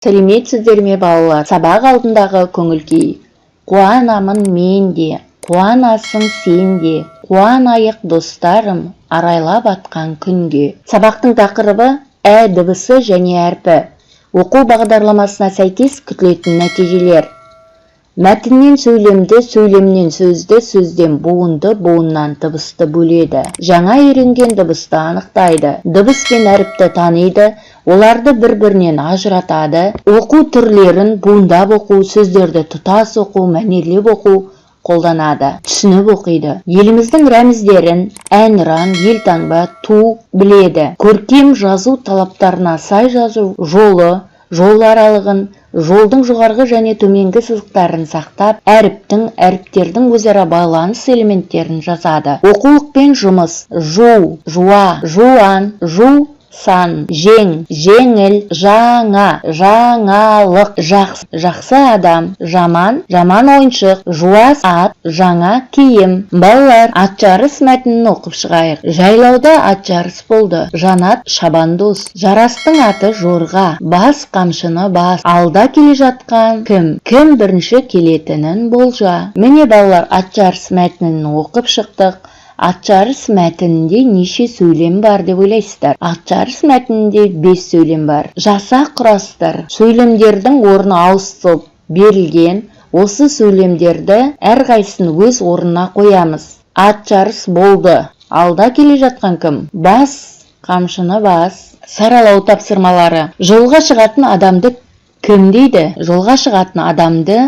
Сәлеметсіздер ме, балалар! Сабақ алдындағы көңіл-күй. Қуанамын мен де, қуанасың сен де, қуанайық, достарым, арайлап атқан күнге. Сабақтың тақырыбы: ә дыбысы және әрпі. Оқу бағдарламасына сәйкес, күтілетін нәтижелер: мәтіннен сөйлемді, сөйлемнен сөзді, сөзден буынды, буыннан дыбысты бөледі, жаңа үйренген дыбысты анықтайды, дыбыс пен әріпті таниды, оларды бір-бірінен ажыратады, оқу түрлерін — буындап оқу, сөздерді тұтас оқу, мәнерлеп оқу — қолданады, түсініп оқиды, еліміздің рәміздерін — әнұран, елтаңба, ту — біледі, көркем жазу талаптарына сай жазу жолы, жол аралығын, жолдың жоғарғы және төменгі сызықтарын сақтап, әріптің, әріптердің өзара байланыс элементтерін жазады. Оқулықпен жұмыс. Жу, жуа, жуан, жу сан, жең, жеңіл, жаңа, жаңалық, жақсы, жақсы адам, жаман, жаман ойыншық, жуас ат, жаңа киім. Балалар, ат жарыс мәтінін оқып шығайық. Жайлауда ат жарыс болды. Жанат шабандоз. Жарастың аты Жорға. Бас, қамшыны бас. Алда келе жатқан кім? Кім бірінші келетінін болжа. Міне, балалар, ат жарыс мәтінін оқып шықтық. Ат жарыс мәтінінде неше сөйлем бар деп ойлайсыздар? Ат жарыс мәтінінде бес сөйлем бар. Жаса, құрастыр. Сөйлемдердің орны ауысып берілген. Осы сөйлемдерді әрқайсысын өз орнына қоямыз. Ат жарыс болды. Алда келе жатқан кім? Бас, қамшыны бас. Саралау тапсырмалары. Жолға шығатын адамды кім дейді? Жолға шығатын адамды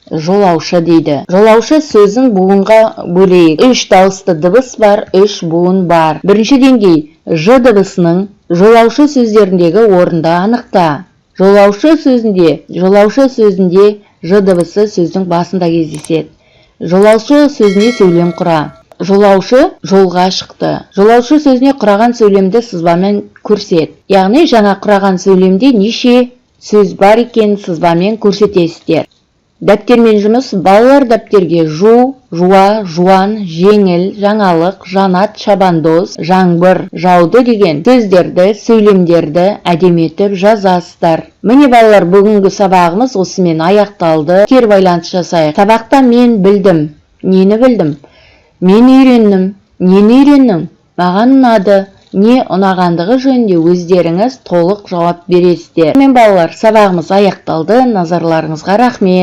жолаушы дейді. Жолаушы сөзін буынға бөлейік. Үш дауысты дыбыс бар, үш буын бар. Бірінші деңгей: ж дыбысының жолаушы сөздеріндегі орынды анықта. Жолаушы сөзінде ж дыбысы сөздің басында кездеседі. Жолаушы сөзіне сөйлем құра. Жолаушы жолға шықты. Жолаушы сөзіне құраған сөйлемді сызбамен көрсет. Яғни жаңа құраған сөйлемде неше сөз бар екенін сызбамен көрсетесіздер. Дәптермен жұмыс. Балалар, дәптерге жу, жуа, жуан, жеңіл, жаңалық, жанат, шабандоз, жаңбыр, жауды деген сөздерді, сөйлемдерді әдемі етіп жазасыздар. Міне, балалар, бүгінгі сабағымыз осымен аяқталды. Кері байланыс жасайық. Сабақта мен білдім. Нені білдім? Мен үйрендім. Нені үйрендің? Маған ұнады. Не ұнағандығы жөнінде өздеріңіз толық жауап бересіздер. Мен, балалар, сабағымыз аяқталды. Назарларыңызға рахмет.